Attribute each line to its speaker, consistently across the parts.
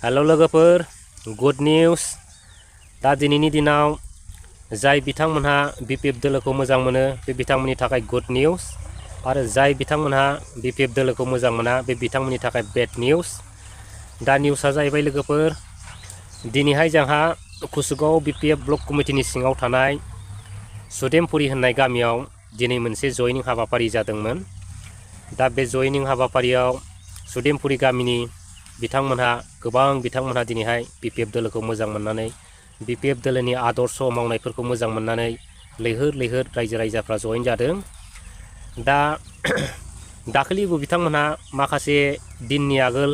Speaker 1: Hello लोगोफोर good news दा दिनैनि दिनाव जाय बिथांमोनहा बीपीएफ दोलोखौ मोजां मोनो बे बिथांमोननि थाखाय गुड न्यूज आरो जाय बिथांमोनहा बीपीएफ दोलोखौ मोजां मोना बे बिथांमोननि थाखाय बेड न्यूज। दा निउसआ जाहैबाय लोगोफोर दिनैहाय जोंहा कुसुगाव बीपीएफ ब्लक कमिटिनि सिङाव थानाय सुदेम पुरी होननाय गामियाव दिनै मोनसे जयनिं हाबाफारि जादोंमोन। दा बे जयनिं हाबाफारियाव सुदेम पुरी गामिनि बिथांमोनहा दिनैहाय बीपीएफ दोलोखौ मोजां मोननानै बीपीएफ दोलोनि आदर्श मावनायफोरखौ मोजां मोननानै लैहोर लैहोर रायजो राजाफ्रा जयेन जादों। दा दाखालिबो बिथांमोनहा माखासे दिननि आगोल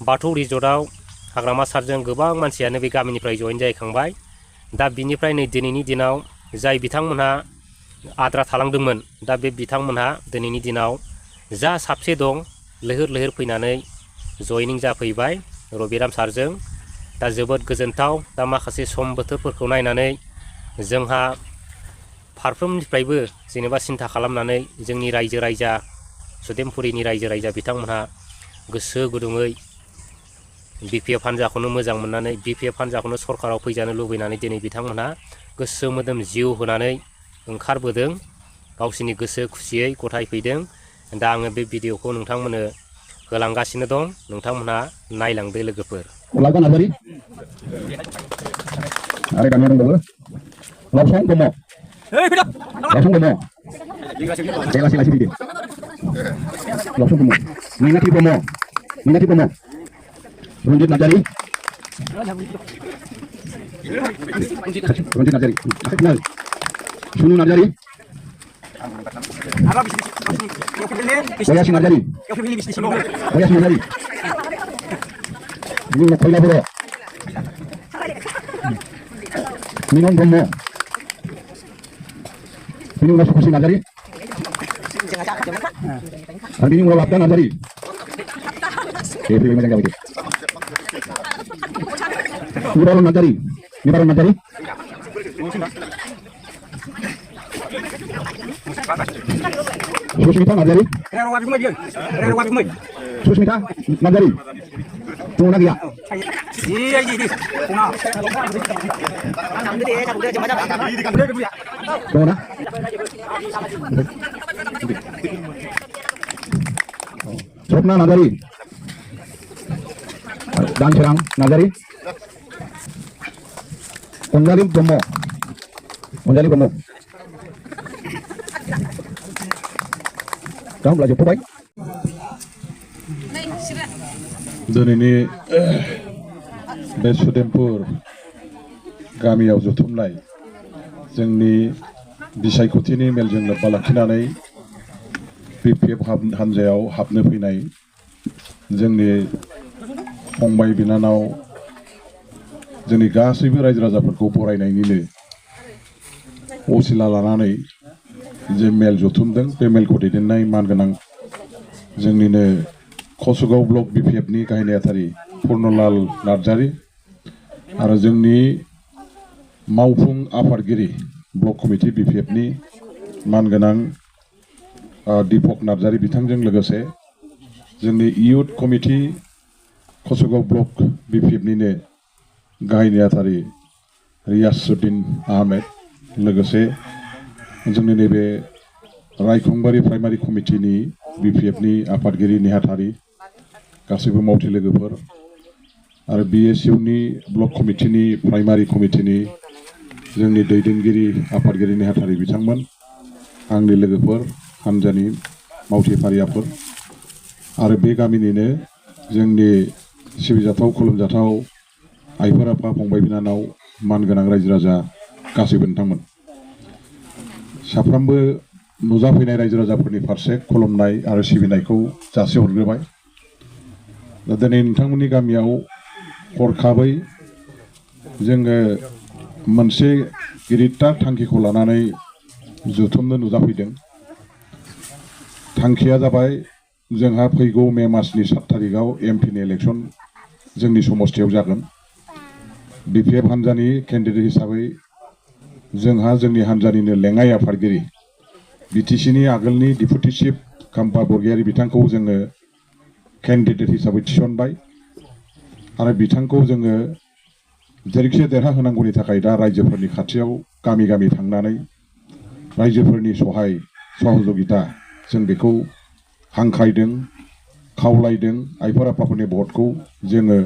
Speaker 1: बाथौ रिजर्टआव हाग्रामा सारजों गोबां मानसियानो बे गामिनिफ्राय जयेन जायैखांबाय। दा बिनिफ्राय नै दिनैनि दिनाव जाय बिथांमोनहा आद्रा थालांदोंमोन दा बे बिथांमोनहा दिनैनि दिनाव जा साबसे दं लैहोर लैहोर फैनानै जयनिं जाफैबाय रबिराम सारजों। दा जोबोद गोजोनथाव। दा माखासे सम बोथोरफोरखौ नायनानै जोंहा फारफ्रोमनिफ्रायबो जेनेबा सिन्था खालामनानै जोंनि रायजो राजा सुदेमपुरिनि रायजो राजा बिथांमोनहा गोसो गुदुङै बीपीएफ हान्जाखौनो मोजां मोननानै बीपीएफ हान्जाखौनो सरकाराव फैजानो लुबैनानै दिनै बिथांमोनहा गोसो मोदोम जिउ होनानै ओंखारबोदों, गावसिनि गोसो खुसियै गथायफैदों। दा आङो बे भिडिअखौ नोंथांमोननो होलांगासिनो दं, नोंथांमोनहा नायलांदो लोगोफोर।
Speaker 2: Sopna Nazari, Dan Serang Nazari, Unjali Bomo, Kamu belajar apa baik?
Speaker 3: Diनै बे सुदेमपुर गामियाव जथुमनाय जोंनि बिसायख'थिनि मेलजों लोब्बा लाखिनानै बीपीएफ हान्जायाव हाबनो फैनाय जोंनि फंबाय बिनानाव जोंनि गासैबो रायजो राजाफोरखौ बरायनायनिनो असिला लानानै जे मेल जथुमदों बे मेलखौ दैदेननाय मानगोनां जोंनिनो कुसुगाव ब्लक बीपीएफनि गाहाय नेहाथारि पुर्नलाल नार्जारी आरो जोंनि मावफुं आफादगिरि ब्लक कमिटि बीपीएफनि मानगोनां दीपक नार्जारी बिथांजों लोगोसे जोंनि इयुथ कमिटि कुसुगाव ब्लक बीपीएफनिनो गाहाय नेहाथारि रियासुद्दीन आहमेद लोगोसे जोंनि नैबे रायखंबारि प्राइमारि कमिटिनि बीपीएफनि आफादगिरि नेहाथारि गासैबो मावथि लोगोफोर आरो बीएसइउनि ब्लक कमिटिनि प्राइमारि कमिटिनि जोंनि दैदेनगिरि आफादगिरि नेहाथारि बिथांमोन, आंनि लोगोफोर, हान्जानि मावथि फारियाफोर आरो बे गामिनिनो जोंनि सिबिजाथाव खुलुमजाथाव आइफोर आफा फंबाय बिनानाव मानगोनां रायजो राजा गासैबो नोंथांमोन साफ्रोमबो नुजाफैनाय रायजो राजाफोरनि फारसे खुलुमनाय आरो सिबिनायखौ जासिहरग्रोबाय। दा दिनै नोंथांमोननि गामियाव हरखाबै जोङो मोनसे गिदिरथार थांखिखौ लानानै जथुमनो नुजाफैदों। थांखिया जाबाय जोंहा फैगौ मे मासनि 7 तारिखआव एमपिनि इलेक्शन जोंनि समस्थियाव जागोन। बीपीएफ हान्जानि केन्डिडेट हिसाबै जोंहा जोंनि हान्जानिनो लेङाइ आफादगिरि बीटीसीनि आगोलनि डिपुटि चिफ काम्पा बरगयारी बिथांखौ जोङो कैंडिडेट हिसाबै थिसनबाय आरो बिथांखौ जोङो जेरैखि देरहाहोनांगौनि थाखाय दा रायजोफोरनि खाथियाव गामि गामि थांनानै रायजोफोरनि सहाय सहযোगिता जों बेखौ हांख्रायदों खावलायदों आइफोर आफाफोरनि भटखौ जोङो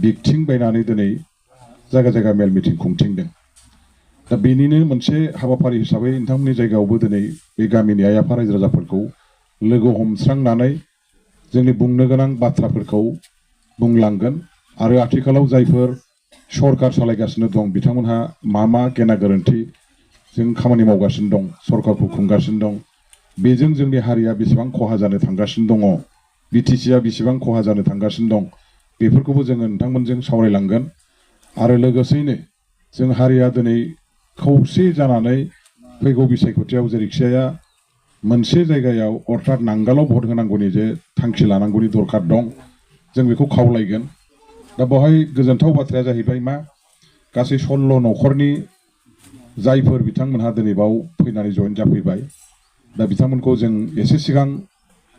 Speaker 3: बिगथिंबायनानै दिनै जायगा जायगा मेल मिटिं खुंथिंदों। दा बेनिनो मोनसे हाबाफारि हिसाबै नोंथांमोननि जायगायावबो दिनै बे गामिनि आइ आफा रायजो राजाफोरखौ लोगो हमस्रांनानै जोंनि बुंनो गोनां बाथ्राफोरखौ बुंलांगोन आरो आथिखालाव जायफोर सरकार सालायगासिनो दं बिथांमोनहा मा मा गेना गोरोन्थि जों खामानि मावगासिनो दं सरकारखौ खुंगासिनो दं बेजों जोंनि हारिया बेसेबां खहा जानो थांगासिनो दङ बिटिसिआ बेसेबां खहा जानो थांगासिनो दं बेफोरखौबो जोङो नोंथांमोनजों सावरायलांगोन आरो लोगोसेयैनो जों हारिया दिनै खौसे जानानै फैगौ बिसायख'थियाव जेरैखिजाया मोनसे जायगायाव अर्थात नांगालाव भट होनांगौनि जे थांखि लानांगौनि दरखार दं जों बेखौ खावलायगोन। दा बेवहाय गोजोनथाव बाथ्राया जाहैबाय मा गासै 16 न'खरनि जायफोर बिथांमोनहा दिनै बाव फैनानै जइन जाफैबाय दा बिथांमोनखौ जों एसे सिगां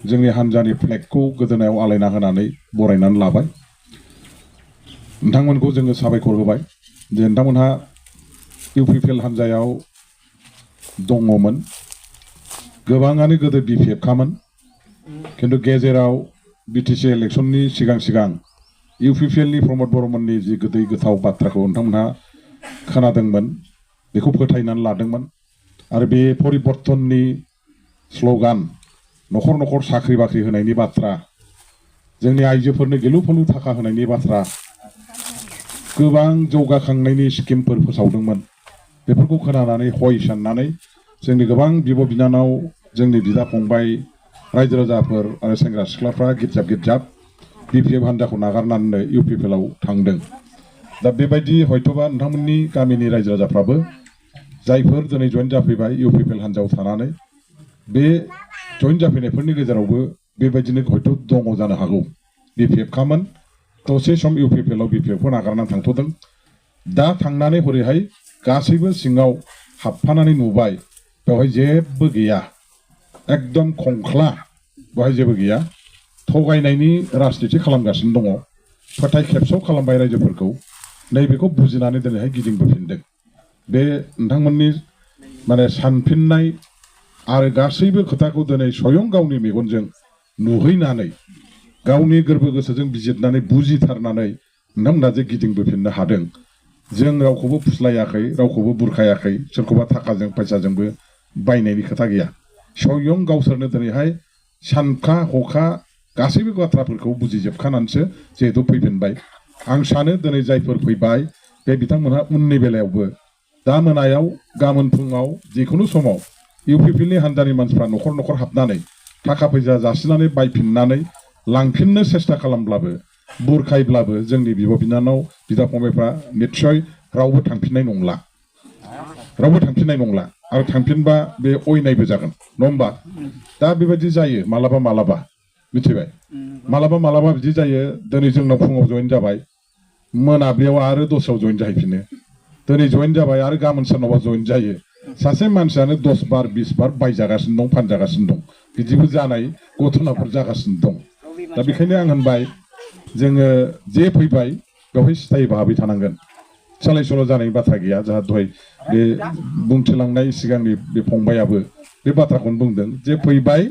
Speaker 3: जोंनि हान्जानि फ्लेगखौ गोदोनायाव आलायना होनानै बरायनानै लाबाय। नोंथांमोनखौ जोङो साबायखर होबाय जे नोंथांमोनहा इउपिपिएल हान्जायाव दङमोन गोबाङानो गोदो बिपिएफखामोन खिन्थु गेजेराव बिटिसि इलेक्शननि सिगां इउपिपिएलनि प्रमद बर'मोननि जि गोदै गोथाव बाथ्राखौ नोंथांमोनहा खोनादोंमोन बेखौ फोथायनानै लादोंमोन आरो बे परिबर्तननि स्ल'गान न'खर न'खर साख्रि बाख्रि होनायनि बाथ्रा जोंनि आइजोफोरनो गेलु फलु थाखा होनायनि बाथ्रा गोबां जौगाखांनायनि स्किमफोर फोसावदोंमोन बेफोरखौ खोनानानै हय साननानै जोंनि गोबां बिब' बिनानाव जोंनि बिदा फंबाय रायजो राजाफोर आरो सेंग्रा सिख्लाफ्रा गिर्जाब बिपिएफ हान्जाखौ नागारनानै इउपिपिएलआव थांदों। दा बेबायदि हयथ'बा नोंथांमोननि गामिनि रायजो राजाफ्राबो जायफोर दिनै जइन जाफैबाय इउपिपिएल हान्जायाव थानानै बे जइन जाफैनायफोरनि गेजेरावबो बेबायदिनो हयथ' दङ जानो हागौ बिपिएफखामोन दसे सम इउपिपिएलआव बिपिएफखौ नागारनानै थांथ'दों दा थांनानै हरैहाय गासैबो सिङाव हाबफानानै नुबाय बेवहाय जेबो गैया एकदम खंख्ला बेवहाय जेबो गैया थगायनायनि राजनिति खालामगासिनो दङ फोथाय खेबस' खालामबाय रायजोफोरखौ नैबेखौ बुजिनानै दिनैहाय गिदिंबोफिनदों। बे नोंथांमोननि माने सानफिननाय आरो गासैबो खोथाखौ दिनै स्वयं गावनि मेगनजों नुहैनानै गावनि गोरबो गोसोजों बिजिरनानै बुजिथारनानै नोंथांमोना जे गिदिंबोफिननो हादों जों रावखौबो फुस्लायाखै रावखौबो बुरखायाखै सोरखौबा थाखाजों फैसाजोंबो बायनायनि खोथा गैया स्वयं गावसोरनो दिनैहाय सानखा हखा गासैबो बाथ्राफोरखौ बुजिजोबखानानैसो जिहेतु फैफिनबाय। आं सानो दिनै जायफोर फैबाय बे बिथांमोनहा उननि बेलायावबो दा मोनायाव गाबोन फुङाव जिखुनु समाव इउपिपिएलनि हान्जानि मानसिफ्रा न'खर न'खर हाबनानै थाखा फैसा जासिनानै बायफिननानै लांफिननो सेस्था खालामब्लाबो बुरखायब्लाबो जोंनि बिब' बिनानाव बिदा फंबायफ्रा निस्सय रावबो थांफिननाय नंला आरो थांफिनबा बे अयनायबो जागोन नङा होमबा। दा बेबायदि जायो मालाबा मिथिबाय मालाबा बिदि जायो दिनै जोंनाव फुङाव जइन जाबाय मोनाब्लियाव आरो दस्रायाव जइन जाहैफिनो दिनै जइन जाबाय आरो गाबोन सोरनावबा जइन जायो सासे मानसियानो 10 बार 20 बार बायजागासिनो दं फानजागासिनो दं बिदिबो जानाय घटनाफोर जागासिनो दं। दा बेखायनो आं होनबाय जोङो जे फैबाय बेवहाय सिथायै बाहाबै थानांगोन सोलाय सोल' जानायनि बाथ्रा गैया जाहा दहाय बे बुंथिलांनाय सिगांनि बे फंबायाबो बे बाथ्राखौनो बुंदों जे फैबाय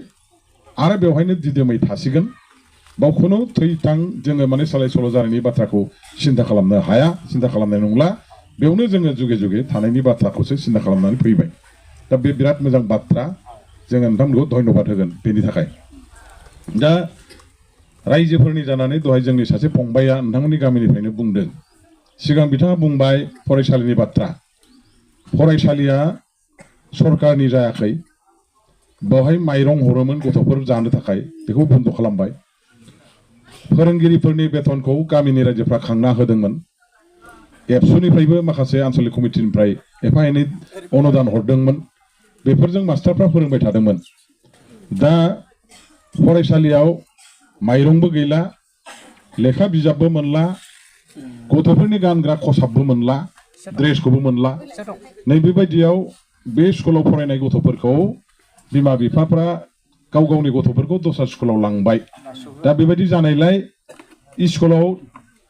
Speaker 3: आरो बेवहायनो दिदोमै थासिगोन बाव खुनु थैथां जोङो माने सोलाय सोल' जानायनि बाथ्राखौ सिन्था खालामनो हाया सिन्था खालामनाय नंला बेयावनो जोङो जुगे जुगे थानायनि बाथ्राखौसो सिन्था खालामनानै फैबाय। दा बे बिराद मोजां बाथ्रा जोङो नोंथांमोनखौ धन्यबाद होगोन बेनि थाखाय। दा रायजोफोरनि जानानै दहाय जोंनि सासे फंबाया नोंथांमोननि गामिनिफ्रायनो बुंदों सिगां बिथाङा बुंबाय फरायसालिनि बाथ्रा फरायसालिया सरकारनि जायाखै बेवहाय माइरं हरोमोन गथ'फोर जानो थाखाय बेखौ बन्द' खालामबाय फोरोंगिरिफोरनि बेथनखौ गामिनि रायजोफ्रा खांना होदोंमोन एबसुनिफ्रायबो माखासे आन्चलिक कमिटिनिफ्राय एफा एनै अनुदान हरदोंमोन बेफोरजों मास्टारफ्रा फोरोंबाय थादोंमोन। दा फरायसालियाव माइरंबो गैला लेखा बिजाबबो मोनला गथ'फोरनि गानग्रा खसाबबो मोनला ड्रेसखौबो मोनला नैबेबायदियाव बे स्कुलाव फरायनाय गथ'फोरखौ बिमा बिफाफ्रा गाव गावनि गथ'फोरखौ दस्रा स्कुलाव लांबाय। दा बेबायदि जानायलाय स्कुलाव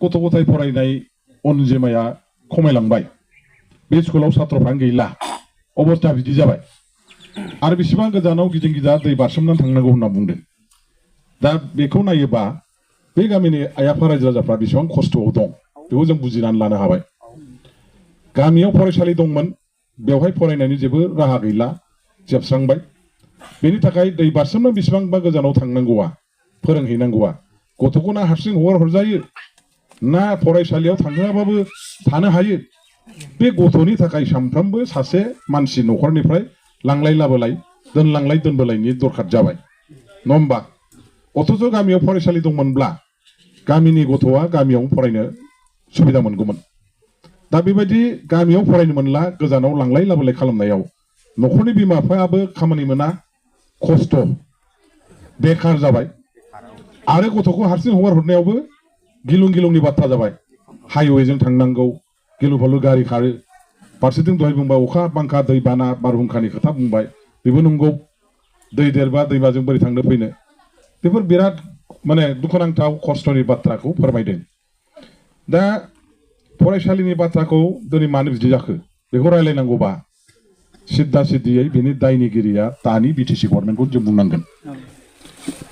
Speaker 3: गथ' गथाय फरायनाय अनजिमाया खमायलांबाय बे स्कुलाव सात्रफ्रानो गैला अबस्था बिदि जाबाय आरो बेसेबां गोजानाव गिदिं गिदा दै बारसोमनानै थांनांगौ होनना बुंदों दा बेखौ नायोबा बे गामिनि आइ आफा रायजो राजाफ्रा बेसेबां खस्थ'आव दं बेखौ जों बुजिनानै लानो हाबाय गामियाव फरायसालि दंमोन बेवहाय फरायनायनि जेबो राहा गैला जोबस्रांबाय बेनि थाखाय दै बारसोमनो बेसेबांबा गोजानाव थांनांगौआ फोरोंहैनांगौआ गथ'खौ ना हारसिं हरजायो ना फरायसालियाव थांहोआबाबो थानो हायो बे गथ'नि थाखाय सानफ्रोमबो सासे मानसि न'खरनिफ्राय लांलाय लाबोलाय दोनलांलाय दोनबोलायनि दरखार जाबाय नङा होमबा अथच' गामियाव फरायसालि दंमोनब्ला गामिनि गथ'आ गामियाव फरायनो सुबिदा मोनगौमोन दा बेबायदि गामियाव फरायनो मोनला गोजानाव लांलाय लाबोलाय खालामनायाव न'खरनि बिमा बिफायाबो खामानि मोना खस्थ' बेखार जाबाय आरो गथ'खौ हारसिं हगार हरनायावबो गिलुं गिलुंनि बाथ्रा जाबाय हाइवेजों थांनांगौ गिलु फालु गारि खारो फारसेथिं दहाय बुंबाय अखा बांखा दै बाना बारहुंखानि खोथा बुंबाय बेबो नंगौ दै देरबा दैमाजों बोरै थांनो फैनो बेफोर बिराद माने दुखुनांथाव खस्थ'नि बाथ्राखौ फोरमायदों दा फरायसालिनि बाथ्राखौ दिनै मानो बिदि जाखो बेखौ रायलायनांगौबा सिद्दा सिद्दियै बेनि दायनिगिरिया दानि बिटिसि गभर्नमेन्टखौ जों बुंनांगोन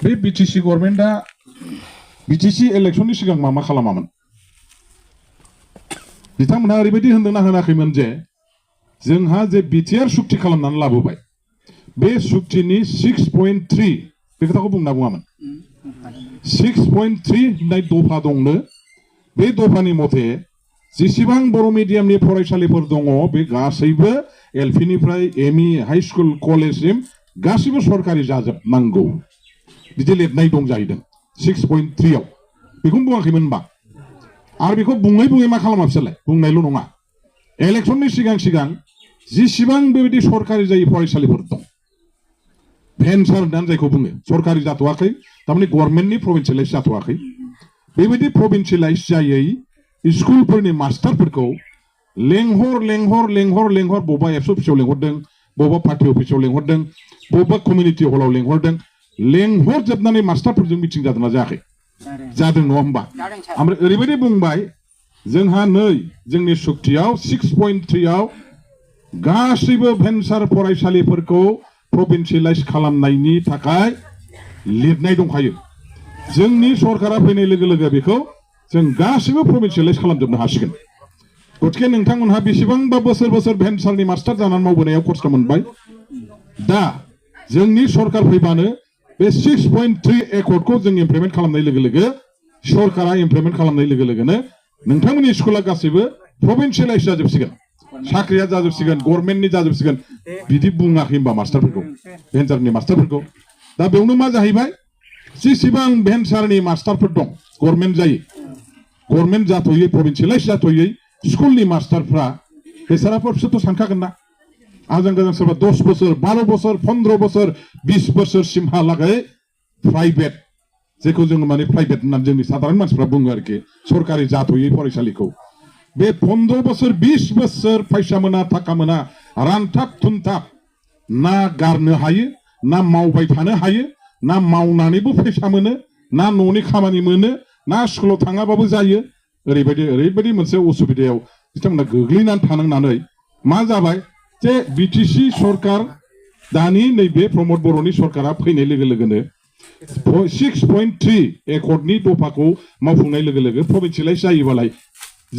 Speaker 3: बे बिटिसि गभर्नमेन्टआ बिटिसि इलेक्शननि सिगां मा खालामामोन बिथांमोनहा ओरैबायदि होनदोंना होनाखैमोन जे जोंहा जे बिटिआर सुक्ति खालामनानै लाबोबाय बे सुक्तिनि 6.3 बे खोथाखौ बुंना बुङामोन 6.3 होननाय दफा दंनो बे दफानि मथे जेसेबां बर' मिडियामनि फरायसालिफोर दङ बे गासैबो एलपिनिफ्राय एमइ हाई स्कुल कलेजसिम गासैबो सरकारि जाजोबनांगौ बिदि लिरनाय दं जाहैदों 6.3 आव बेखौनो बुङाखैमोन होनबा आरो बेखौ बुङै बुङै मा खालामा बिसोरलाय बुंनायल' नङा इलेक्शननि सिगां सिगां जेसेबां बेबायदि सरकारि जायै फरायसालिफोर दं भेन्सार होननानै जायखौ बुङो सरकारि जाथ'वाखै थारमाने गभर्नमेन्टनि प्रभिन्सियेलाइज जाथ'वाखै बेबायदि प्रभिन्सियेलाइज जायै स्कुलफोरनि मास्टारफोरखौ लेंहर बबेबा एबसु अफिसाव लेंहरदों बबेबा पार्टि अफिसाव लेंहरदों बबेबा कमिउनिटि हलाव लेंहरदों लेंहरजोबनानै मास्टारफोरजों मिटिं जादोंना जायाखै जादों नङा होमबा ओमफ्राय ओरैबायदि बुंबाय जोंहा नै जोंनि सुक्तियाव 6.3 आव गासैबो भेन्सार फरायसालिफोरखौ प्रभिन्सियेलाइज खालामनायनि थाखाय लिरनाय दंखायो जोंनि सरकारा फैनाय लोगो लोगो बेखौ जों गासैबो प्रभिन्सियेलाइज खालामजोबनो हासिगोन गतिके नोंथांमोनहा बेसेबांबा बोसोर बोसोर भेन्सारनि मास्टार जानानै मावबोनायाव खस्थ' मोनबाय दा जोंनि सरकार फैबानो बे 6.3 एकर्डखौ जों इमप्लिमेन्ट खालामनाय लोगो लोगो सरकारा इमप्लिमेन्ट खालामनाय लोगो लोगोनो नोंथांमोननि स्कुला गासैबो प्रभिन्सियेलाइज जाजोबसिगोन साख्रिया जाजोबसिगोन गभर्नमेन्टनि जाजोबसिगोन बिदि बुङाखै होनबा मास्टारफोरखौ भेन्सारनि मास्टारफोरखौ दा बेयावनो मा जाहैबाय जेसेबां भेन्सारनि मास्टारफोर दं गभर्नमेन्ट जायो गभर्नमेन्ट जाथ'यै प्रभिन्सियेलाइज जाथ'यै स्कुलनि मास्टारफ्रा बेसाराफोरसोथ' सानखागोन ना आजां गाजां सोरबा 10 बोसोर 12 बोसोर 15 बोसोर 20 बोसोरसिमहालागै प्राइभेट जेखौ जोङो माने प्राइभेट होननानै जोंनि साधारन मानसिफ्रा बुङो आरोखि सरकारि जाथ'यै फरायसालिखौ बे 15 बोसोर 20 बोसोर फैसा मोना थाखा मोना रानथाब थुनथाब ना गारनो हायो ना मावबाय थानो हायो ना मावनानैबो फैसा मोनो ना न'नि खामानि मोनो ना स्कुलाव थाङाबाबो जायो ओरैबायदि मोनसे उसुबिदायाव बिथांमोना गोग्लैनानै थानांनानै मा जाबाय जे बिटिसि सरकार दानि नैबे प्रमद बर'नि सरकारा फैनाय लोगो लोगोनो 6.3 एकर्डनि दफाखौ मावफुंनाय लोगो लोगो प्रभिन्सियेलाइज जायोबालाय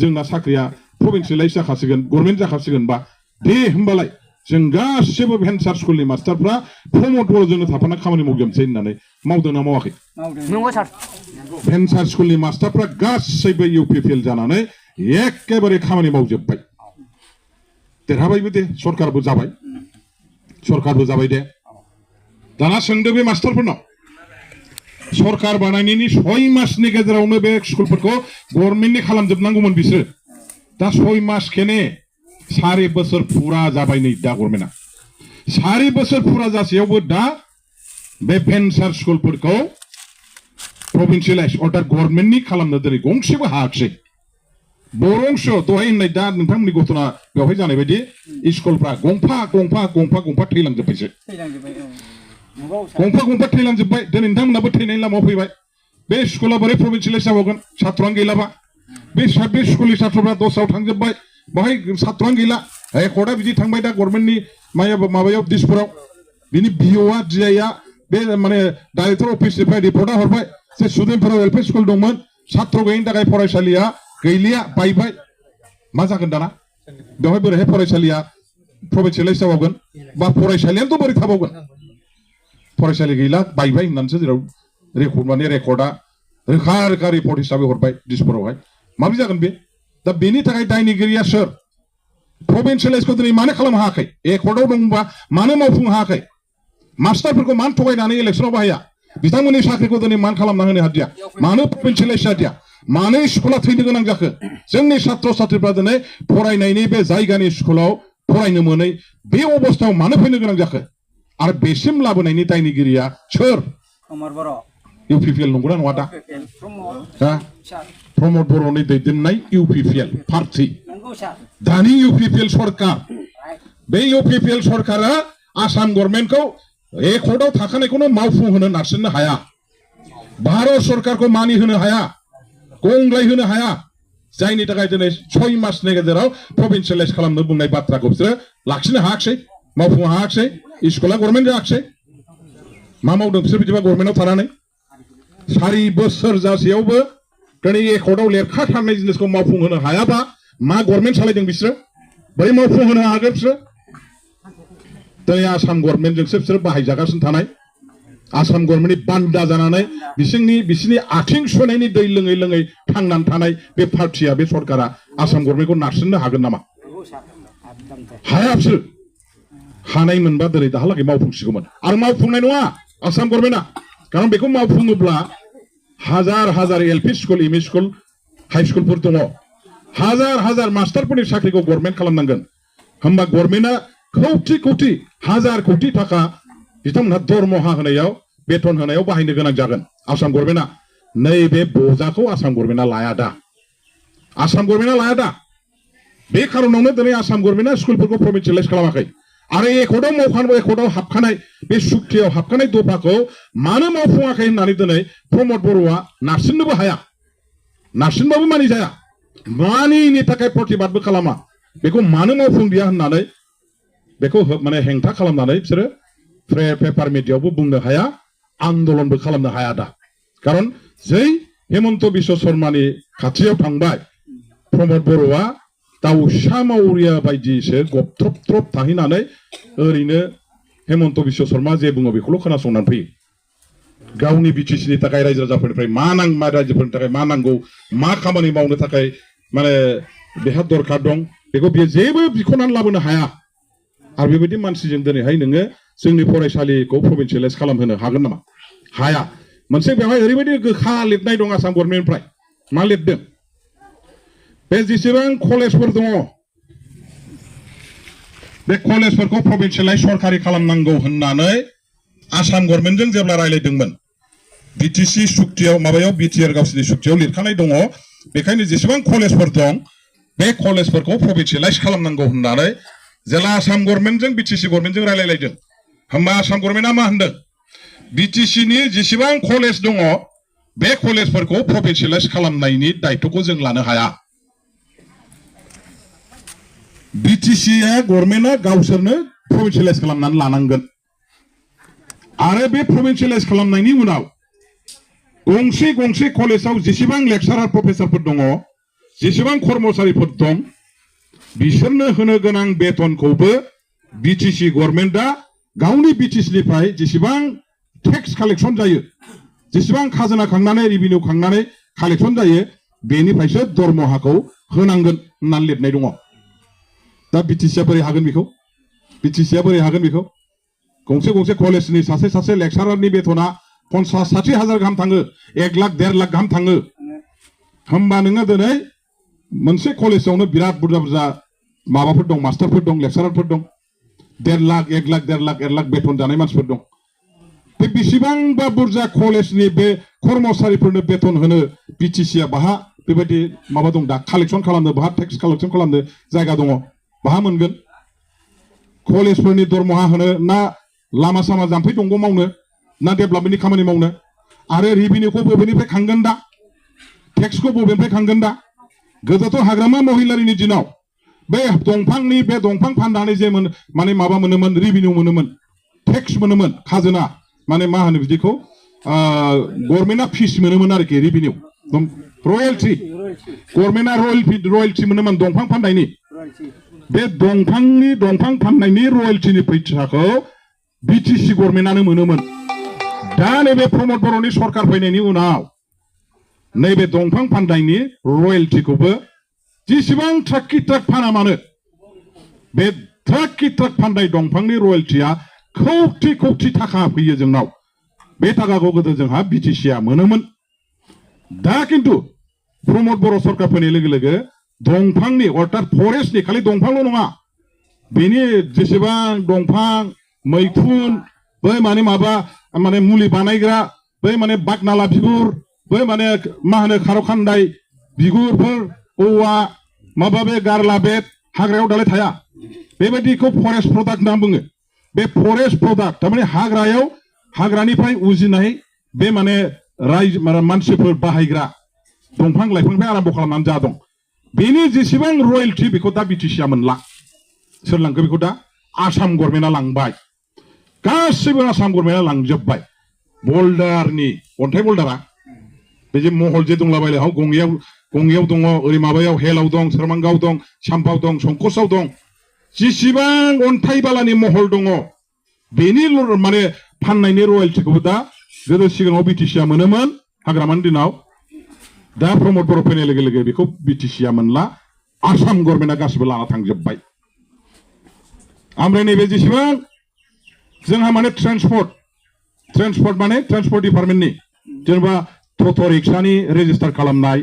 Speaker 3: जोंना साख्रिया प्रभिन्सियेलाइज जाखासिगोन गभर्नमेन्ट जाखासिगोनबा दे होमबालाय जों गासिबो भेन्सार स्कुलनि मास्टारफ्रा प्रमद बर'जोंनो थाफाना खामानि मावजोबसै होननानै मावदोंना मावाखै
Speaker 4: नंगौ सार
Speaker 3: भेन्सार स्कुलनि मास्टारफ्रा गासैबो इउपिपिएल जानानै एखेबारे खामानि मावजोबबाय देरहाबायबो दे सरकारबो जाबाय दे दाना सोंदो बे मास्टारफोरनाव सरकार बानायनायनि 6 मासनि गेजेरावनो बे स्कुलफोरखौ गभर्नमेन्टनि खालामजोबनांगौमोन बिसोर दा 6 मास केने 4 बोसोर फुरा जाबाय नै दा गभर्नमेन्टआ 4 बोसोर फुरा जासेयावबो दा बे भेन्सार स्कुलफोरखौ प्रभिन्सियेलाइज अर्डार गभर्नमेन्टनि खालामनो दिनै गंसेबो हायाखिसै बरंस दहाय होननाय दा नोंथांमोननि गथ'ना बेवहाय जानाय बायदि स्कुलफ्रा गंफा थैलांजोब्बायसो गंफा थैलांजोब्बाय दिनै नोंथांमोनाबो थैनायनि लामायाव फैबाय बे स्कुला बोरै प्रभिन्सियेलाइज जाबावगोन सात्र'आनो गैलाबा बे स्कुलनि छात्रफ्रा दस्रायाव थांजोब्बाय बाहाय छात्रआनो गैला एकर्डआ बिदि थांबाय दा गभर्नमेन्टनि माबायाव दिसपुराव बिनि बिअआ डिआइआ बे माने डाइरेक्टर अफिसनिफ्राय रिपर्टआ हरबाय जे सुदेमपुराव एलपि स्कुल दंमोन छात्र गैयिनि थाखाय फरायसालिया गैलिया बायबाय मा जागोन दाना बेवहाय बोरैहाय फरायसालिया प्रभिन्सियेलाइज जाबावगोन बा फरायसालियानोथ' बोरै थाबावगोन फरायसालि गैला बायबाय होननानैसो जेराव रेकर्ड माने रेकर्डआ रोखा रोखा रिपर्ट हिसाबै हरबाय दिसपुरावहाय माबोरै जागोन बे दा बेनि थाखाय दायनिगिरिया सोर प्रभिन्सियेलाइजखौ दिनै मानो खालामनो हायाखै एकर्डआव दंबा मानो मावफुंनो हायाखै मास्टारफोरखौ मानो थगायनानै इलेक्सनाव बाहाया बिथांमोननि साख्रिखौ दिनै मानो खालामना होनो हादिया मानो प्रभिन्सियेलाइज जादिया मानो स्कुला थैनो गोनां जाखो जोंनि छात्र छात्रीफ्रा दिनै फरायनायनि बे जायगानि स्कुलाव फरायनो मोनै बे अबस्थायाव मानो फैनो गोनां जाखो आरो बेसिम लाबोनायनि दायनिगिरिया सोर इउपिपिएल नंगौना नङा दा प्रमद बर'नि दैदेननाय इउपिपिएल पार्टी दानि इउपिपिएल सरकार बे इउपिपिएल सरकारा आसाम गभर्नमेन्टखौ एकर्डआव थाखानायखौनो मावफुंहोनो नारसिननो हाया भारत सरकारखौ मानि होनो हाया गंग्लाय होनो हाया जायनि थाखाय दिनै 6 मासनि गेजेराव प्रभिन्सियेलाइज खालामनो बुंनाय बाथ्राखौ बिसोरो लाखिनो हायाखिसै मावफुंनो हायाखिसै स्कुला गभर्नमेन्ट जायाखिसै मा मावदों बिसोर बिदिबा गभर्नमेन्टआव थानानै 4 बोसोर जासेयावबो दिनै एकर्डआव लिरखाथारनाय जिनिसखौ मावफुंहोनो हायाबा मा गभर्नमेन्ट सालायदों बिसोरो बोरै मावफुंहोनो हागोन बिसोरो दिनै आसाम गभर्नमेन्टजोंसो बिसोरो बाहायजागासिनो थानाय आसाम गभर्नमेन्टनि बान्दा जानानै बिसिनि आथिं सुनायनि दै लोङै लोङै थांनानै थानाय बे पार्टिया बे सरकारा आसाम गभर्नमेन्टखौ नारसिननो हागोन नामा हाया बिसोरो हानाय मोनबा दिनै दाहालागै मावफुंसिगौमोन आरो मावफुंनाय नङा आसाम गभर्नमेन्टआ खारन बेखौ मावफुङोब्ला हाजार हाजार LP school ME school high स्कुलफोर दङ हाजार मास्टारफोरनि साख्रिखौ गभर्नमेन्ट खालामनांगोन होमबा गभर्नमेन्टआ कौटि कौटि हाजार कौटि थाखा बिथांमोनहा दरमहा होनायाव बेथन होनायाव बाहायनो गोनां जागोन आसाम गभर्नमेन्टआ नैबे बजाखौ आसाम गभर्नमेन्टआ लाया दा बे खारनावनो दिनै आसाम गभर्नमेन्टआ स्कुलफोरखौ प्रभिन्सियेलाइज खालामाखै आरो एकर्डआव हाबखानाय बे सुक्तियाव हाबखानाय दफाखौ मानो मावफुङाखै होननानै दिनै प्रमद बर'आ नारसिननोबो हाया नारसिनबाबो मानिजाया मानिनि थाखाय प्रतिबादबो खालामा बेखौ मानो मावफुंदिया होननानै बेखौ माने हेंथा खालामनानै बिसोरो पेपार मिडियायावबो बुंनो हाया आन्दोलनबो खालामनो हाया दा खारन जै हेमन्त बिश्व शर्मानि खाथियाव थांबाय प्रमद बर'आ दाउसा मावरिया बायदिसो गबथ्रब थाहैनानै ओरैनो हेमन्त बिश्व शर्मा जे बुङो बेखौल' खोनासंनानै फैयो गावनि बिटिसिनि थाखाय रायजो राजाफोरनिफ्राय मा रायजोफोरनि थाखाय मा नांगौ मा खामानि मावनो थाखाय माने बेहा दरखार दं बेखौ बियो जेबो बिख'नानै लाबोनो हाया आरो बेबायदि मानसिजों दिनैहाय नोङो जोंनि फरायसालिखौ प्रभिन्सियेलाइज खालामहोनो हागोन नामा हाया मोनसे बेवहाय ओरैबायदि गोखा लिरनाय दं आसाम गभर्नमेन्टनिफ्राय मा लिरदों बे जेसेबां कलेजफोर दङ बे कलेजफोरखौ प्रभिन्सियेलाइज सरकारि खालामनांगौ होननानै आसाम गभर्नमेन्टजों जेब्ला रायलायदोंमोन बिटिसि सुक्तियाव माबायाव बिटिआर गावसिनि सुक्तियाव लिरखानाय दङ बेखायनो जेसेबां कलेजफोर दं बे कलेजफोरखौ प्रभिन्सियेलाइज खालामनांगौ होननानै जेला आसाम गभर्नमेन्टजों बिटिसि गभर्नमेन्टजों रायलायलायदों होमबा आसाम गभर्नमेन्टआ मा होनदों बिटिसिनि जेसेबां कलेज दङ बे कलेजफोरखौ प्रभिन्सियेलाइज खालामनायनि दायित्वखौ जों लानो हाया बिटिसिआ गभर्नमेन्टआ गावसोरनो प्रभिन्सियेलाइज खालामनानै लानांगोन आरो बे प्रभिन्सियेलाइज खालामनायनि उनाव गंसे कलेजाव जेसेबां लेक्चारार प्रफेसारफोर दङ जेसेबां कर्मचारिफोर दं बिसोरनो होनो गोनां बेथनखौबो बिटिसि गभर्नमेन्टआ गावनि बिटिसिनिफ्राय जेसेबां टेक्स कालेक्सन जायो जेसेबां खाजोना खांनानै रेभिनिउ खांनानै कालेक्सन जायो बेनिफ्रायसो दरमहाखौ होनांगोन होननानै लिरनाय दङ दा बिटिसिआ बोरै हागोन बेखौ गंसे कलेजनि सासे लेक्चारारनि बेथना 50-60 हाजार गाहाम थाङो 1 लाख 1.5 लाख गाहाम थाङो होमबा नोङो दिनै मोनसे कलेजावनो बिराद बुरजा माबाफोर दं मास्टारफोर दं लेक्चारारफोर दं 1.5 लाख 1 लाख 1.5 लाख बेथन जानाय मानसिफोर दं बे बेसेबांबा बुरजा कलेजनि बे कर्मचारिफोरनो बेथन होनो बिटिसिआ बाहा बेबायदि माबा दं दा कालेक्सन खालामनो बाहा टेक्स कालेक्सन खालामनो जायगा दङ बाहा मोनगोन कलेजफोरनि दरमहा होनो ना लामा सामा जाम्फै दंग मावनो ना डेभेलपमेन्टनि खामानि मावनो आरो रेभिनिउखौ बबेनिफ्राय खांगोन दा टेक्सखौ बबेनिफ्राय खांगोन दा गोदोथ' हाग्रामा महिलारिनि दिनाव बे दंफांनि बे दंफां फाननानै जे माने माबा मोनोमोन रेभिनिउ मोनोमोन टेक्स मोनोमोन खाजोना माने मा होनो बिदिखौ गभर्नमेन्टआ फिस मोनोमोन आरोखि रेभिनिउ रयेल्टि गभर्नमेन्टआ रयेल्टि मोनोमोन दंफां फाननायनि बे दंफां फाननायनि रयेल्टिनि फैसाखौ बिटिसि गभर्नमेन्टआनो मोनोमोन दा नैबे प्रमद बर'नि सरकार फैनायनि उनाव नैबे दंफां फाननायनि रयेल्टिखौबो जेसेबां ट्राक फाना मानो बे ट्राक फाननाय दंफांनि रयेल्टिया खौथि थाखा फैयो जोंनाव बे थाखाखौ गोदो जोंहा बिटिसिआ मोनोमोन दा किन्तु प्रमद बर' सरकार फैनाय लोगो लोगो दंफांनि अर्थात फरेस्टनि खालि दंफांल' नङा बेनि जेसेबां दंफां मैखुन बै माने माबा माने मुलि बानायग्रा बै माने बागनाला बिगुर बै माने मा होनो खारौ खान्दाय बिगुरफोर औवा माबा बे गारला बेट हाग्रायाव दालाय थाया बेबायदिखौ फरेस्ट प्रडाक्ट होनना बुङो बे फरेस्ट प्रडाक्ट थारमाने हाग्रानिफ्राय उजिनाय बे माने मानसिफोर बाहायग्रा दंफां लाइफांनिफ्राय आराम्भ खालामनानै जा दं बेनि जेसेबां रयेल्टि बेखौ दा बिटिसिआ मोनला सोर लांखो बेखौ दा आसाम गभर्नमेन्टआ लांबाय गासैबो आसाम गभर्नमेन्टआ लांजोब्बाय बल्दारनि अन्थाइ बल्दारा बे जे महल जे दंलाबायले हाव गंगियाव दङ ओरै माबायाव हेलाव दं सोरमांगाव दं साम्फाव दं संकसआव दं जेसेबां अन्थाइ बालानि महल दङ बेनि माने फाननायनि रयेल्टिखौबो दा गोदो सिगाङाव बिटिसिआ मोनोमोन हाग्रामानि दिनाव दा प्रमद बर' फैनाय लोगो लोगो बेखौ बिटिसिआ मोनला आसाम गभर्नमेन्टआ गासिबो लाना थांजोब्बाय ओमफ्राय नैबे जेसेबां जोंहा माने ट्रेन्सपर्ट माने ट्रेन्सपर्ट डिपार्टमेन्टनि जेनेबा टट' रिक्सानि रेजिस्टार खालामनाय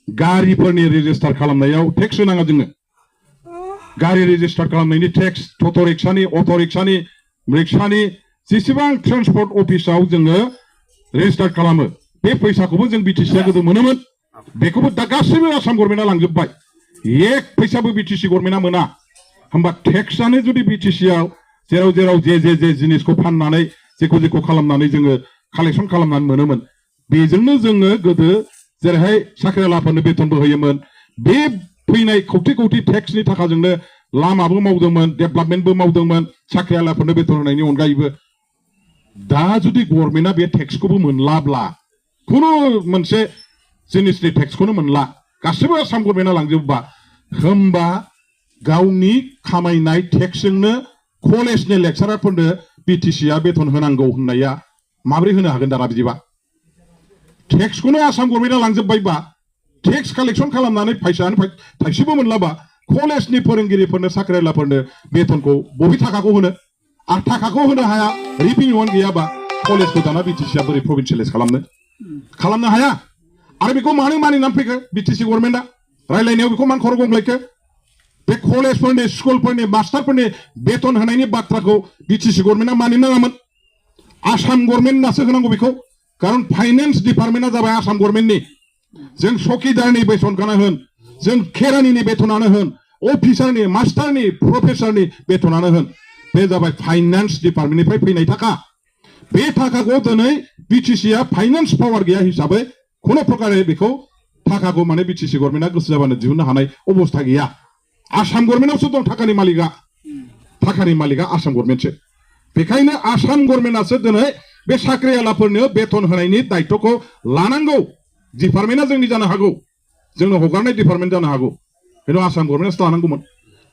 Speaker 3: गारिफोरनि रेजिस्टार खालामनायाव टेक्स होनाङा जोङो गारि रेजिस्टार खालामनायनि टेक्स टट' रिक्सानि अट' रिक्सानि जेसेबां ट्रेन्सपर्ट अफिसाव जोङो रेजिस्टार खालामो बे फैसाखौबो जों बिटिसिआ गोदो मोनोमोन बेखौबो दा गासैबो आसाम गभर्नमेन्टआ लांजोब्बाय एक फैसाबो बिटिसि गभर्नमेन्टआ मोना होमबा टेक्सआनो जुदि बिटिसिआव जेराव जे जिनिसखौ फाननानै जेखौ खालामनानै जोङो कालेक्सन खालामनानै मोनोमोन बेजोंनो जोङो गोदो जेरैहाय साख्रिआवलाफोरनो बेथनबो होयोमोन बे फैनाय खौथि टेक्सनि थाखाजोंनो लामाबो मावदोंमोन डेभेलपमेन्टबो मावदोंमोन साख्रिआवलाफोरनो बेथन होनायनि अनगायैबो दा जुदि गभर्नमेन्टआ बे टेक्सखौबो मोनलाब्ला खुनु मोनसे जिनिसनि टेक्सखौनो मोनला गासैबो आसाम गभर्नमेन्टआ लांजोबबा होमबा गावनि खामायनाय टेक्सजोंनो कलेजनि लेक्सारारफोरनो बिटिसिआ बेथन होनांगौ होननाया माबोरै होनो हागोन दाना बिदिबा टेक्सखौनो आसाम गभर्नमेन्टआ लांजोब्बायबा टेक्स कालेक्सन खालामनानै फैसायानो थाइसेबो मोनलाबा कलेजनि फोरोंगिरिफोरनो साख्रिआवलाफोरनो बेथनखौ बबे थाखाखौ होनो आरो थाखाखौ होनो हाया रेभिनिउआनो गैयाबा कलेजखौ दाना बिटिसिआ बोरै प्रभिन्सियेलाइज खालामनो हाया आरो बेखौ मानो मानिनानै फैखो बिटिसि गभर्नमेन्टआ रायलायनायाव बेखौ मानो खर' गंग्लायखो बे कलेजफोरनि स्कुलफोरनि मास्टारफोरनि बेथन होनायनि बाथ्राखौ बिटिसि गभर्नमेन्टआ मानिनो नाङामोन आसाम गभर्नमेन्टआसो होनांगौ बेखौ खारन फाइनेन्स डिपार्टमेन्टआ जाबाय आसाम गभर्नमेन्टनि जों चौकिदारनि बेथनखौनो होन जों खेरानिनि बेथनानो होन अफिसारनि मास्टारनि प्रफेसारनि बेथनानो होन बे जाबाय फाइनेन्स डिपार्टमेन्टनिफ्राय फैनाय थाखा बे थाखाखौ दिनै बिटिसिआ फाइनेन्स पावार गैया हिसाबै खुनु प्रकारे बेखौ थाखाखौ माने बिटिसि गभर्नमेन्टआ गोसो जाबानो दिहुननो हानाय अबस्था गैया आसाम गभर्नमेन्टआवसो दं थाखानि मालिकआ आसाम गभर्नमेन्टसो बेखायनो आसाम गभर्नमेन्टआसो दिनै बे साख्रिआवलाफोरनो बेथन होनायनि दायित्वखौ लानांगौ डिपार्टमेन्टआ जोंनि जानो हागौ जोंनो हगारनाय डिपार्टमेन्ट जानो हागौ खिन्थु आसाम गभर्नमेन्टआसो लानांगौमोन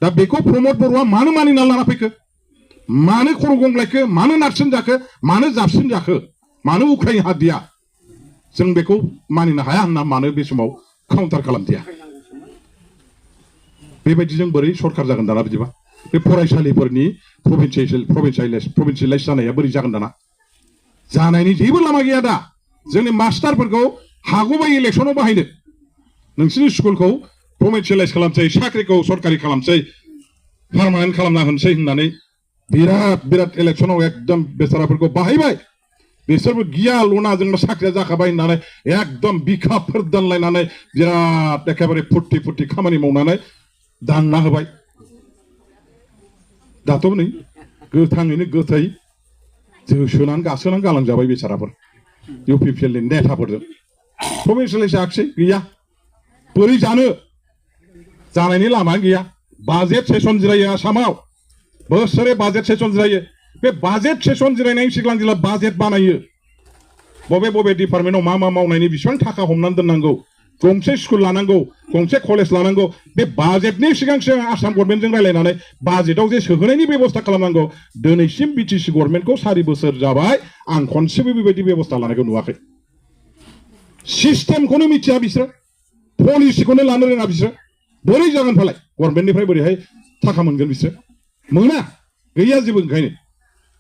Speaker 3: दा बेखौ प्रमद बर'आ मानो मानिना लाना फैखो मानो खर' गंग्लायखो मानो नारसिन जाखो मानो जाबसिन जाखो मानो उख्रायनो हादिया जों बेखौ मानिनो हाया होनना मानो बे समाव काउन्टार खालामदिया बेबायदिजों बोरै सरकार जागोन दाना बिदिबा बे फरायसालिफोरनि प्रभिन्सियेलाइज जानाया बोरै जागोन दाना जानायनि जेबो लामा गैया दा जोंनि मास्टारफोरखौ हागौबा इलेक्सनाव बाहायनो नोंसोरनि स्कुलखौ प्रभिन्सियेलाइज खालामसै साख्रिखौ सरकारि खालामसै पारमानेन्ट खालामना होनसै होननानै बिराद इलेक्सनाव एकदम बेसाराफोरखौ बाहायबाय बिसोरबो गिया लना जोंना साख्रिया जाखाबाय होननानै एकदम बिखा फोरदानलायनानै बिराद एखेबारे फुर्ति खामानि मावनानै दांना होबाय दाथ' नै गोथाङैनो गोथै जोसोनानै गासोनानै गालांजाबाय बेसाराफोर इउपिपिएलनि नेताफोरजों प्रभिन्सियेलाइज जायाखिसै गैया बोरै जानो जानायनि लामा गैया बाजेट सेसन जिरायो आसामाव बोसोरे बाजेट सेसन जिरायो बे बाजेट सेसन जिरायनायनि सिगां जेला बाजेट बानायो बबे बबे डिपार्टमेन्टआव मा मावनायनि बेसेबां थाखा हमनानै दोननांगौ गंसे स्कुल लानांगौ गंसे कलेज लानांगौ बे बाजेटनि सिगां आसाम गभर्नमेन्टजों रायलायनानै बाजेटआव जे सोहोनायनि बेबस्था खालामनांगौ दिनैसिम बिटिसि गभर्नमेन्टखौ 4 बोसोर जाबाय आं खनसेबो बेबायदि बेबस्था लानायखौ नुवाखै सिस्टेमखौनो मिथिया बिसोर पलिसिखौनो लानो रोङा बिसोर बोरै जागोन फालाय गभर्नमेन्टनिफ्राय बोरैहाय थाखा मोनगोन बिसोर मोना गैया जेबो ओंखायनो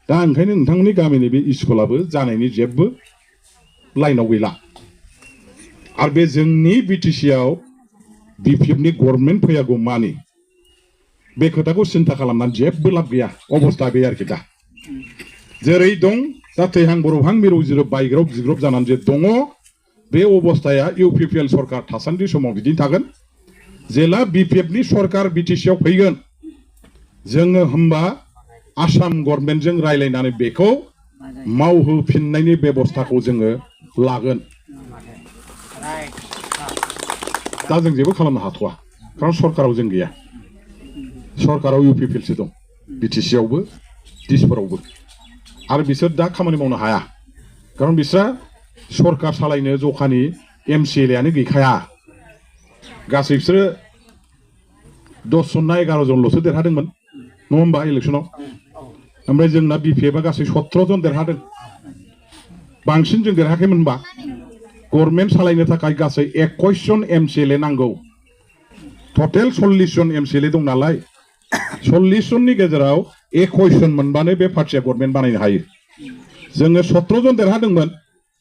Speaker 3: दा ओंखायनो नोंथांमोननि गामिनि बे स्कुलाबो जानायनि जेबो लाइनाव गैला आरो बे जोंनि बिटिसिआव बिपिएफनि गभर्नमेन्ट फैयागौ मानि बे खोथाखौ सिन्था खालामनानै जेबो लाब गैया अबस्था बे आरोखि दा जेरै दं दा थैहां बरबहां मिरौ जिरौ बायग्रब जिग्रब जानानै जे दङ बे अबस्थाया इउपिपिएल सरकार थासान्दि समाव बिदिनो थागोन जेला बिपिएफनि सरकार बिटिसिआव फैगोन जोङो होमबा आसाम गभर्नमेन्टजों रायलायनानै बेखौ मावहोफिननायनि बेबस्थाखौ जोङो लागोन दा जों जेबो खालामनो हाथ'वा खारन सरकाराव जों गैया सरकाराव इउपिपिएलसो दं बिटिसिआवबो दिसफोरावबो आरो बिसोर दा खामानि मावनो हाया खारन बिस्रा सरकार सालायनो जखानि एमसिएलएआनो गैखाया गासै बिसोरो 10 जन ना 11 जनल'सो देरहादोंमोन नङा होमबा इलेक्सनाव ओमफ्राय जोंना बिपिएफआ गासै 17 जन देरहादों बांसिन जों देरहाखैमोन होनबा गभर्नमेन्ट सालायनो थाखाय गासै 21 जन एमसिएलए नांगौ टटेल 40 जन एमसिएलए दं नालाय 40 जननि गेजेराव 21 जन मोनबानो बे पार्टिया गभर्नमेन्ट बानायनो हायो जोङो 17 जन देरहादोंमोन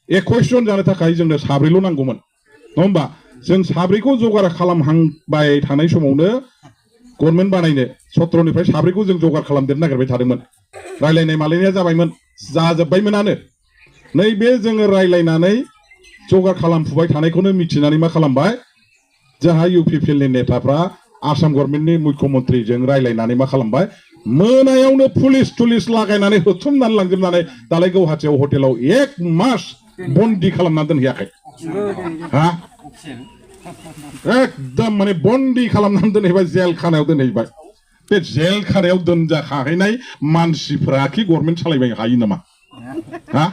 Speaker 3: 21 जन जानो थाखाय जोंनो 4ल' नांगौमोन नङा होमबा जों 4खौ जगार खालामहांबाय थानाय समावनो गभर्नमेन्ट बानायनो 17निफ्राय 4खौ जों जगार खालामदेरनो नागिरबाय थादोंमोन रायलायनाय मालायनाया जाबायमोन जाजोब्बायमोनानो नैबे जोङो रायलायनानै जगार खालामफुबाय थानायखौनो मिथिनानै मा खालामबाय जोंहा इउपिपिएलनि नेताफ्रा आसाम गभर्नमेन्टनि मुख्यमन्त्रिजों रायलायनानै मा खालामबाय मोनायावनो पुलिस टुलिस लागायनानै होथुमनानै लांजोबनानै दालाय गुवाहाटियाव हटेलाव 1 मास बन्दी खालामनानै दोनहैयाखै हा एकदम माने बन्दी खालामनानै दोनहैबाय जेल खानायाव दोनहैबाय बे जेल खानायाव दोनजाखाहैनाय मानसिफ्रा कि गभर्नमेन्ट सालायबाय हायो नामा हा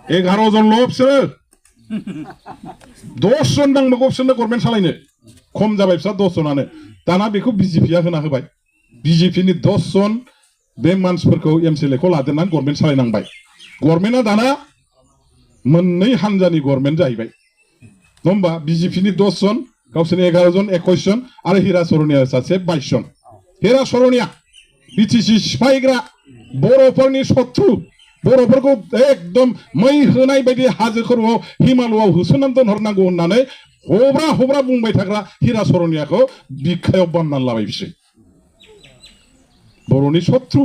Speaker 3: 11 जनल' बिसोरो 10 जन नांबावगौ बिसोरनो गभर्नमेन्ट सालायनो खम जाबाय बिस्रा 10 जनानो दाना बेखौ बिजेपिआ होना होबाय बिजेपिनि 10 जन बे मानसिफोरखौ एमसिएलएखौ लादेरनानै गभर्नमेन्ट सालायनांबाय गभर्नमेन्टआ दाना मोननै हानजानि गभर्नमेन्ट जाहैबाय नङा होमबा बिजेपिनि 10 जन गावसोरनि 11 जन 21 जन आरो हिरा सरनिया सासे 22 जन हिरा सरनिया बिटिसि सिफायग्रा बर'फोरनि शत्रु बर'फोरखौ एकदम मै होनाय बायदि हाजो खर'आव हिमालयआव होसोनानै दोनहरनांगौ होननानै हब्रा हब्रा बुंबाय थाग्रा हिरा सरनियाखौ बिखायाव बाननानै लाबाय बिसोर बर'नि शत्रु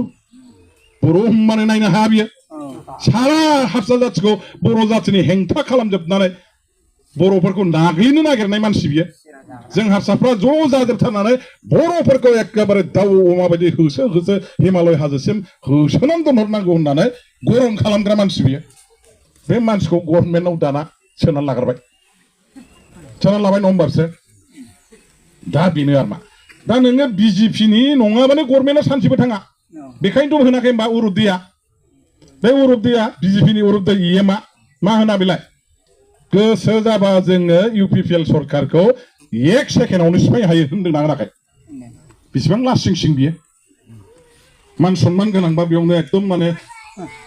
Speaker 3: बर' होनबानो नायनो हाया बियो सारा हारसा जाथिखौ बर' जाथिनि हेंथा खालामजोबनानै बर'फोरखौ नाग्लिनो नागिरनाय मानसि बियो जों हारसाफ्रा ज' जाजोबथारनानै बर'फोरखौ एखेबारे दाउ अमा बायदि होसो होसो हिमालय हाजोसिम होसोनानै दोनहरनांगौ होननानै गरम खालामग्रा मानसि बियो बे मानसिखौ गभर्नमेन्टआव दाना सोनानै लाग्राबाय सोनानै लाबाय नङा होमबा बिसोर दा बेनो आरो मा दा नोङो बिजेपिनि नङाबानो गभर्नमेन्टआ सानसेबो थाङा बेखायनोथ' होनाखै होमबा उरुदिया बे उरुदिया बिजेपिनि उरुदै इएमआ मा होना बेलाय गोसो जाबा जोङो इउपिपिएल सरकारखौ 1 सेकेन्डआवनो सिफायनो हायो होनदोंना होनाखै बेसेबां लासिं सिं बियो मान सन्मान गोनांबा बेयावनो एकदम माने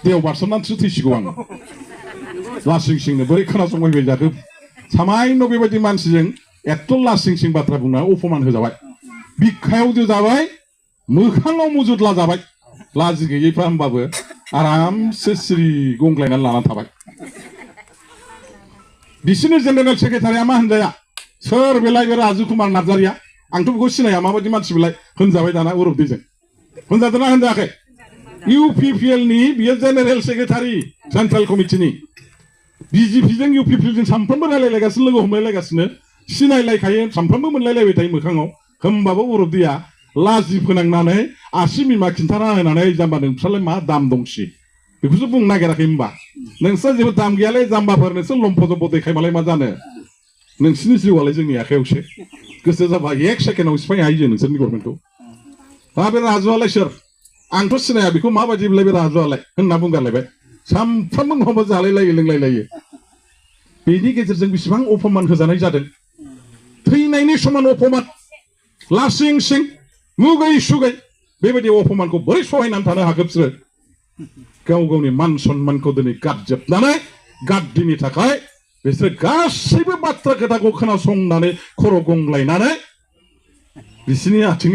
Speaker 3: दैयाव बारसोमनानैसो थैसिगौ आं लासिं सिंनो बोरै खोनासंबाय जाखो सामायन' बेबायदि मानसिजों एथ' लासिं सिं बाथ्रा बुंना अपमान होजाबाय बिखायाव जोजाबाय मोखाङाव मुजुदला जाबाय लाजि गैयैफ्रा होमबाबो आरामसे सिरि गंग्लायनानै लानानै थाबाय बिसोरनि जेनेरेल सेक्रेटारिया मा होनजाया सोर बेलाय बे राजु कुमार नार्जारिया आंथ' बेखौ सिनाया माबायदि मानसि बेलाय होनजाबाय दाना उरुदिजों होनजादोंना होनजायाखै इउपिपिएलनि बियो जेनेरेल सेक्रेटारि सेन्ट्रेल कमिटिनि बिजेपिजों इउपिपिएलजों सानफ्रोमबो रायलायलायगासिनो लोगो हमलायलायगासिनो सिनायलायखायो सानफ्रोमबो मोनलायलायबाय थायो मोखाङाव होमबाबो उरुदिया लाजि फोनांनानै आसि बिमा खिन्थाना होनानै जाम्बा नोंस्रालाय मा दाम दंसि बेखौसो बुंनो नागिराखै होमबा नोंस्रा जेबो दाम गैयालै जाम्बाफोर नोंसोर लम्फ जम्फ देखायबालाय मा जानो नोंसिनि जिउआलाय जोंनि आखायावसो
Speaker 4: गोसो जाबा 1 सेकेन्डआव सिफायनो हायो नोंसोरनि गभर्नमेन्टखौ बे राजुआलाय सोर आंथ' सिनाया बेखौ माबायदि बिलाय बे राजुआलाय होनना बुंगारलायबाय सामफ्रामबो नङाबा जालायलायो लोंलायलायो बेनि गेजेरजों बेसेबां अपमान होजानाय जादों थैनायनि समान अपमान लासिं सिं मुगै सुगै बेबायदि अपमानखौ बोरै सहायनानै थानो हाखो बिसोरो गाव गावनि मान सन्मानखौ दिनै गारजोबनानै गाद्दिनि थाखाय बिसोरो गासैबो बाथ्रा खोथाखौ खोनासंनानै खर' गंग्लायनानै बिसोरनि आथिंनि